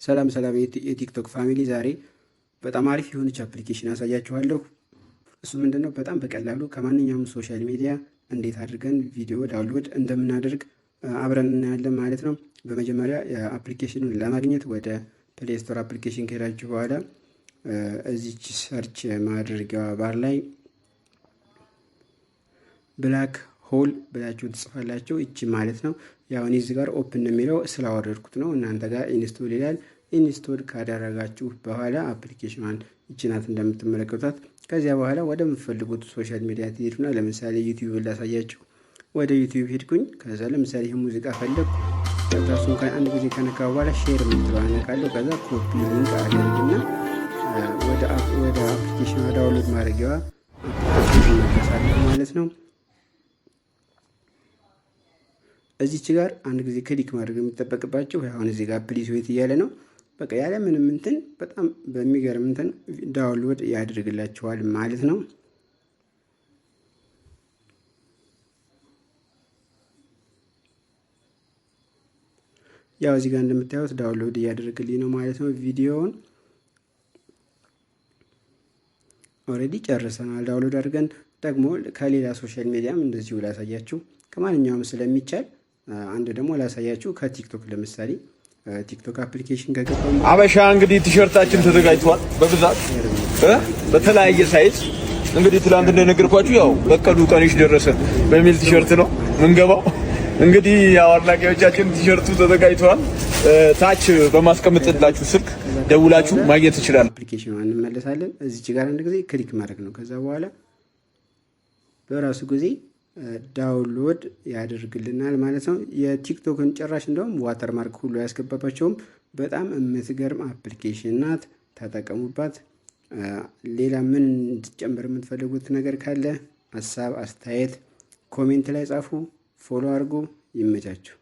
ሰላም ሰላም የቲክቶክ family፣ ዛሬ በጣም አሪፍ የሆነች application አሳያችኋለሁ። እሱ ምንድነው? በጣም በቀላሉ ከማንኛውም social media እንዴት አድርገን ቪዲዮ download እንደምናደርግ አብረን እናያለን ማለት ነው። በመጀመሪያ application ኑን ለማግኘት ወደ Play Store application ከሄዳችሁ በኋላ እዚች search ማድረጊያ ባር ላይ Black Hole ብላችሁ ትጽፋላችሁ። እቺ ማለት ነው። ያው እኔ እዚህ ጋር open የሚለው ስላወረድኩት ነው። እናንተ ጋር install ይላል። Install ካደረጋችሁ በኋላ application ኗን እቺ ናት እንደምትመለከቷት። ከዚያ በኋላ ወደምትፈልጉት social media ትሄዱና ለምሳሌ ዩቲዩብ ላሳያችሁ። ወደ ዩቲዩብ ሄድኩኝ። ከዛ ለምሳሌ ይህ ሙዚቃ ፈለግኩ። እሱን አንድ ጊዜ ከነካ በኋላ share የምትለዋን እነካለሁ። ከዛ copy link አደርግና ወደ application ኗ download ማድረጊያዋ application መለሳለሁ ማለት ነው። እዚች ጋር አንድ ጊዜ click ማድረግ የሚጠበቅባቸው አሁን እዚህ ጋር please wait እያለ ነው። በቃ ያለ ምንም እንትን በጣም በሚገርም እንትን download ያደርግላችኋል ማለት ነው። ያው እዚህ ጋር እንደምታዩት download እያደረግልኝ ነው ማለት ነው። ቪዲዮውን already ጨርሰናል download አድርገን። ደግሞ ከሌላ social media ም እንደዚሁ ላሳያችሁ ከማንኛውም ስለሚቻል አንድ ደግሞ ላሳያችሁ ከቲክቶክ፣ ለምሳሌ ቲክቶክ application ከገባ አበሻ እንግዲህ ቲሸርታችን ተዘጋጅቷል በብዛት በተለያየ size። እንግዲህ ትላንት እንደነገርኳችሁ ያው በቀሉ ቀንሽ ደረሰ በሚል ቲሸርት ነው ምንገባው። እንግዲህ ያው አድናቂዎቻችን ቲሸርቱ ተዘጋጅቷል። ታች በማስቀምጥላችሁ ስልክ ደውላችሁ ማግኘት ትችላላችሁ። Application ኗ እንመለሳለን። እዚች ጋር አንድ ጊዜ click ማድረግ ነው። ከዛ በኋላ በራሱ ጊዜ download ያደርግልናል ማለት ነው። የቲክቶክን ጭራሽ እንደውም watermark ሁሉ አያስገባባቸውም። በጣም የምትገርም application ናት። ተጠቀሙባት። ሌላ ምን እንድጨምር የምትፈልጉት ነገር ካለ ሀሳብ፣ አስተያየት comment ላይ ጻፉ። Follow አድርጉ። ይመቻችሁ።